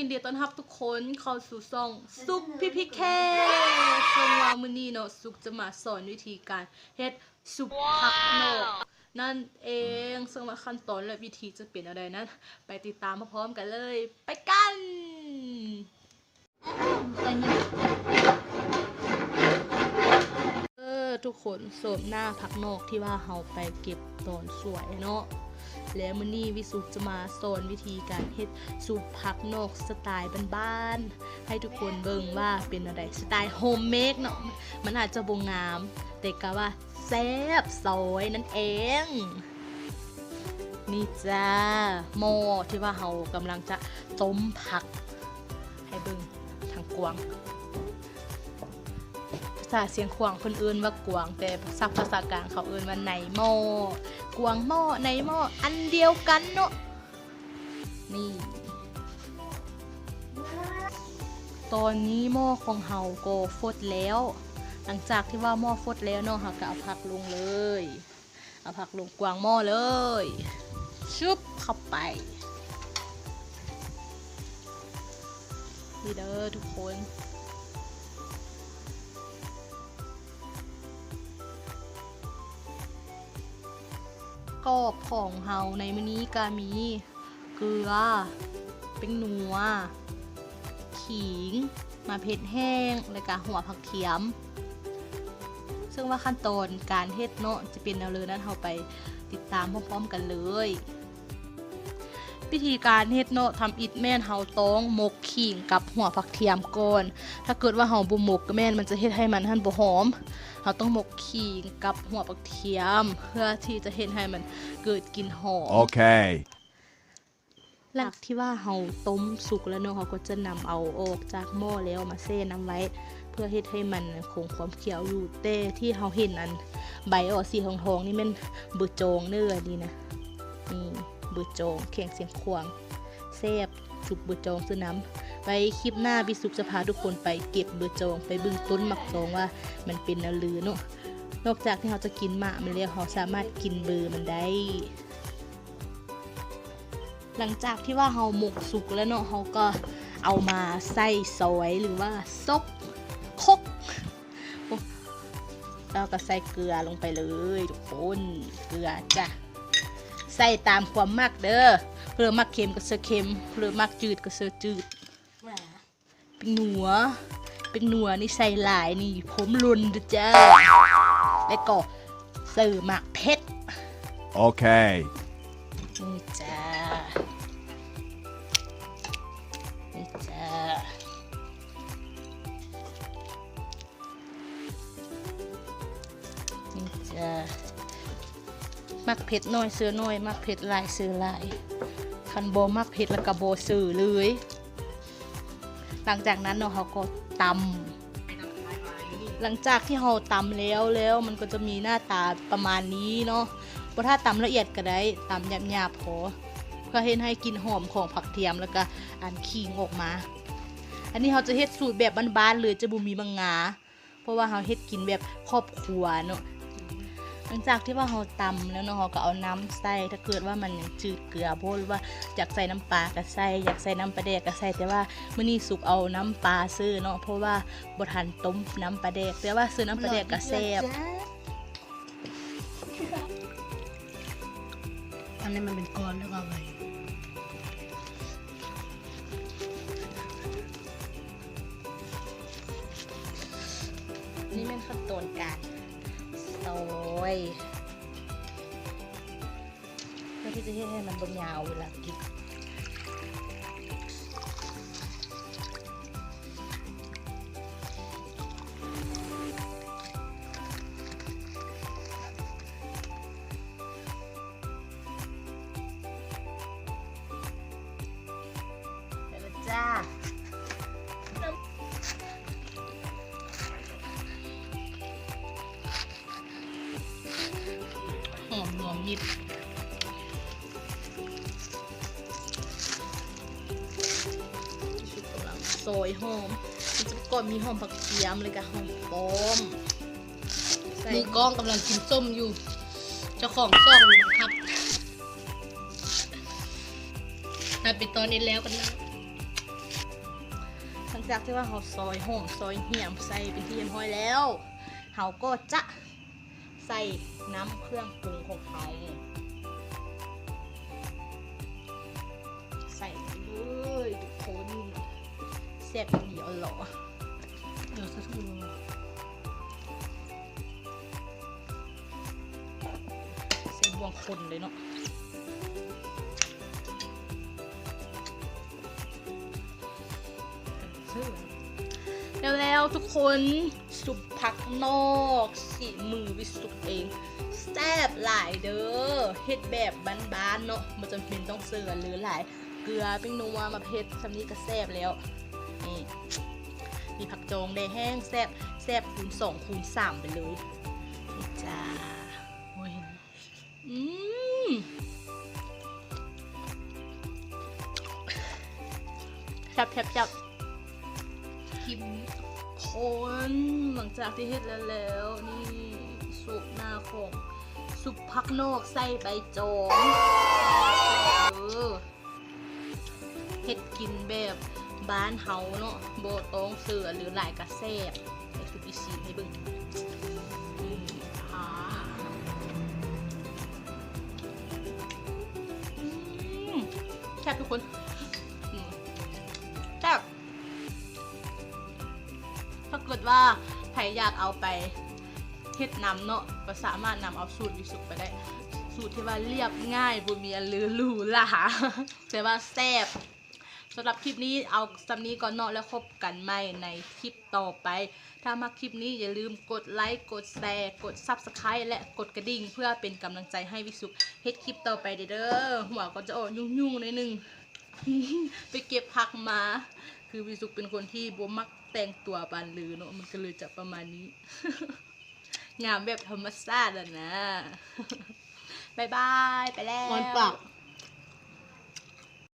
ຍິນດີຕ້ອນຮັບທຸກຄົນເຂົ້າສູ່ຊ່ອງສຸກ ພີພີ ເຄ ເຊິ່ງວ່າມື້ນີ້ເນາະ ສຸກຈະມາສອນວິທີການເຮັດຊຸບຜັກນອກນັ້ນເອງ. ເຊິ່ງວ່າຂັ້ນຕອນ ແລະ ວິທີຈະເປັນແນວໃດນັ້ນ ໄປຕິດຕາມພ້ອມໆກັນເລີຍ. ໄປກັນ! ເອີ ທຸກຄົນ ໂສມໜ້າຜັກນອກທີ່ວ່າເຮົາໄປເກັບຕອນສວຍເນາະ ແລະ ມື້ນີ້ວິສຸກຈະມາສອນວິທີການເຮັດຊຸບຜັກນອກສະໄຕລ໌ບ້ານໆ ໃຫ້ທຸກຄົນເບິ່ງວ່າເປັນແນວໃດ ສະໄຕລ໌ໂຮມເມດເນາະ. ມັນອາດຈະບໍ່ງາມ ແຕ່ກະວ່າ ແຊບຊອຍນັ້ນເອງ. ນີ້ຈ້າ ໝໍ້ທີ່ວ່າເຮົາກຳລັງຈະຕົ້ມຜັກ ໃຫ້ເບິ່ງທາງກວ້າງ. ພາສາຊຽງຂວາງເພິ່ນເອີ້ນວ່າກວ້າງ ແຕ່ສັບພາສາກາງເຂົາເອີ້ນວ່າໃນໝໍ້. ກວ້າງໝໍ້ ໃນໝໍ້ ອັນດຽວກັນເນາະ. ນີ້ ຕອນນີ້ໝໍ້ຂອງເຮົາກໍຟົດແລ້ວ. ຫຼັງຈາກທີ່ວ່າໝໍ້ຟົດແລ້ວເນາະ ເຮົາກໍເອົາຜັກລົງເລີຍ. ເອົາຜັກລົງກວ້າງໝໍ້ເລີຍ. ຊຶບ ເຂົ້າໄປ. ນີ້ເດີທຸກຄົນ. ປະກອບຂອງເຮົາໃນມື້ນີ້ກະມີເກືອ, ແປ້ງນົວ, ຂີງ, ໝາກເຜັດແຫ້ງ ແລະກະຫົວຜັກທຽມ. ເຊິ່ງວ່າຂັ້ນຕອນການເຮັດເນາະ ຈະເປັນແນວເລີນັ້ນ ເຮົາໄປຕິດຕາມພ້ອມໆກັນເລີຍ. ວິທີການເຮັດເນາະ ທຳອິດແມ່ນເຮົາຕ້ອງໝົກຂີງກັບຫົວຜັກທຽມກ່ອນ. ຖ້າເກີດວ່າເຮົາບໍ່ໝົກ ແມ່ນມັນຈະເຮັດໃຫ້ມັນຫັ້ນບໍ່ຫອມ. ເຮົາຕ້ອງໝົກຂີງກັບຫົວຜັກທຽມ ເພື່ອທີ່ຈະເຮັດໃຫ້ມັນເກີດກິ່ນຫອມ. ໂອເຄ. ຫຼັງຈາກທີ່ວ່າເຮົາຕົ້ມສຸກແລ້ວເນາະ ເຮົາກໍຈະນຳເອົາອອກຈາກໝໍ້ແລ້ວມາແຊ່ນ້ຳໄວ້ ເພື່ອເຮັດໃຫ້ມັນຄົງຄວາມຂຽວຢູ່. ແຕ່ທີ່ເຮົາເຫັນອັນໃບອອກສີທອງໆນີ້ແມ່ນເບີຈອງເດີ ອັນນີ້ນະ. ນີ້ເບີຈອງ ແຂວງຊຽງຂວາງ ແຊບ ຊຸບເບີຈອງໃສ່ນ້ຳ. ໄວ້ຄລິບໜ້າ ວິສຸກຈະພາທຸກຄົນໄປເກັບເບີຈອງ ໄປເບິ່ງຕົ້ນໝາກຈອງວ່າມັນເປັນແນວເລີເນາະ. ນອກຈາກທີ່ເຮົາຈະກິນໝາກມັນແລ້ວ ເຮົາສາມາດກິນເບີມັນໄດ້. ຫຼັງຈາກທີ່ວ່າເຮົາໝົກສຸກແລ້ວເນາະ ເຮົາກໍເອົາມາໃສ່ຊອຍ ຫຼືວ່າ ສົກຄົກ ແລ້ວກໍໃສ່ເກືອລົງໄປເລີຍທຸກຄົນ. ເກືອຈ້ະ ໃສ່ຕາມຄວາມມັກເດີ. ຜູ້ໃດມັກເຄັມກໍໃສ່ເຄັມ, ຜູ້ໃດມັກຈືດກໍໃສ່ຈືດ. ແປ້ງນົວ, ແປ້ງນົວນີ້ໃສ່ຫຼາຍນີ້ຜົມຫຼົ່ນເດີຈ້າ. ແລ້ວກໍໃສ່ໝາກເຜັດ. ໂອເຄ. ນີ້ຈ້າ ນີ້ຈ້າ ນີ້ຈ້າ. ມັກເຜັດໜ້ອຍເຊື່ອໜ້ອຍ, ມັກເຜັດຫຼາຍເຊື່ອຫຼາຍ. ຄັນບໍ່ມັກເຜັດແລ້ວກໍບໍ່ເຊື່ອເລີຍ. ຫຼັງຈາກນັ້ນເນາະ ເຮົາກໍຕຳ. ຫຼັງຈາກທີ່ເຮົາຕຳແລ້ວ ແລ້ວມັນກໍຈະມີໜ້າຕາປະມານນີ້ເນາະ. ບໍ່ຖ້າຕຳລະອຽດກໍໄດ້, ຕຳຫຍາບໆພໍ ເພື່ອເຮັດໃຫ້ກິ່ນຫອມຂອງຜັກທຽມ ແລ້ວກໍອັນຂີງອອກມາ. ອັນນີ້ເຮົາຈະເຮັດສູດແບບບ້ານໆເລີຍ, ຈະບໍ່ມີບັກງາ. ເພາະວ່າເຮົາເຮັດກິນແບບຄອບຄົວເນາະ. ຫຼັງຈາກທີ່ວ່າເຮົາຕຳແລ້ວເນາະ ເຮົາກໍເອົານ້ຳໃສ່. ຖ້າເກີດວ່າມັນຍັງຈືດເກືອໂພດ ຫຼືວ່າຢາກໃສ່ນ້ຳປາກໍໃສ່, ຢາກໃສ່ນ້ຳປາແດກກໍໃສ່. ແຕ່ວ່າມື້ນີ້ສຸກເອົານ້ຳປາເຊີເນາະ ເພາະວ່າບໍ່ທັນຕົ້ມນ້ຳປາແດກ. ແຕ່ວ່າເຊີນ້ຳປາແດກກໍແຊບ. ອັນນີ້ມັນເປັນກ້ອນແລ້ວກໍເອົາໄວ້. ນີ້ແມ່ນຂັ້ນຕອນການຊອຍ ເພື່ອທີ່ຈະເຮັດໃຫ້ມັນບໍ່ຍາວເວລາກິນ. ໄປແລ້ວຈ້າ. ຫອມລວມມິດ. ສຸກກຳລັງຊອຍຫອມ. ມັນຈະປະກອບມີຫອມຜັກທຽມ ແລ້ວກະຫອມປ້ອມ. ໃສ່ ມືກ້ອງກຳລັງກິນສົ້ມຢູ່. ເຈົ້າຂອງຊ່ອງບັງຄັບ. ຖ້າເປັນຕອນເຮັດແລ້ວກັນນະ. ຫຼັງຈາກທີ່ວ່າເຮົາຊອຍຫອມ ຊອຍຫຽມໃສ່ເປັນທີ່ຮຽບຮ້ອຍແລ້ວ ເຮົາກໍຈະໃສ່ນ້ຳເຄື່ອງປຸງຂອງເຮົາ ໃສ່ໄປເລີຍທຸກຄົນ ແຊບອີ່ຫຼີ ເອົາຫຼໍ່ ເອີ ສະທຸ ໃສ່ບ່ວງຄົນເລີຍເນາະ ແລ້ວໆ ທຸກຄົນ ຊຸບຜັກນອກ ສີມືວິສຸກເອງ ແຊບຫຼາຍເດີ້ ເຮັດແບບບ້ານໆ ເນາະ ບໍ່ຈຳເປັນຕ້ອງເສີເຫຼືອຫຼາຍ ເກືອ ແປ້ງນົວ ໝາກເຜັດ ສ່ຳນີ້ກໍແຊບແລ້ວ ນີ້ ມີຜັກຈອງແດ່ ແຮງແຊບ ແຊບຄູນສອງຄູນສາມໄປເລີຍ ນີ້ຈ້າ ໂອ້ຍ ອືມ ແຊບໆໆ ຄຣີມ ຄົນ ຫຼັງຈາກທີ່ເຮັດແລ້ວໆ ນີ້ ໂສມໜ້າຂອງຊຸບຜັກນອກໃສ່ໃບຈອງ ເອີ ເຮັດກິນແບບບ້ານເຮົາເນາະ ບໍ່ຕ້ອງເສີເຫຼືອຫຼາຍກະແຊບ ໃຫ້ສຸກອີຊີມໃຫ້ເບິ່ງ ອືມ ອາ ອືມ ແຊບທຸກຄົນ ອືມ ແຊບ ຖ້າເກີດວ່າໃຜຢາກເອົາໄປເຮັດນຳເນາະ ກໍສາມາດນຳເອົາສູດວິສຸກໄປໄດ້ ສູດທີ່ວ່າລຽບງ່າຍ ບໍ່ມີອັນເລີຫຼູຫຼາ ແຕ່ວ່າແຊບ ສຳລັບຄລິບນີ້ເອົາສ່ຳນີ້ກ່ອນເນາະ ແລ້ວພົບກັນໃໝ່ໃນຄລິບຕໍ່ໄປ ຖ້າມັກຄລິບນີ້ຢ່າລືມກົດໄລ ກົດແຊ ກົດຊັບສະໄຄ ແລະ ກົດກະດິ່ງ ເພື່ອເປັນກຳລັງໃຈໃຫ້ວິສຸກເຮັດຄລິບຕໍ່ໄປເດີ້ ຫົວກໍຈະອອກຫຍຸ້ງໆ ໜ້ອຍໜຶ່ງ ໄປເກັບຜັກມາ ຄືວິສຸກເປັນຄົນທີ່ບໍ່ມັກແຕ່ງຕົວປານລືເນາະ ມັນກໍເລີຍຈະປະມານນີ້ ງາມແບບທຳມະຊາດຫັ້ນນະ ບາຍບາຍ ໄປແລ້ວ ມ່ວນປາກ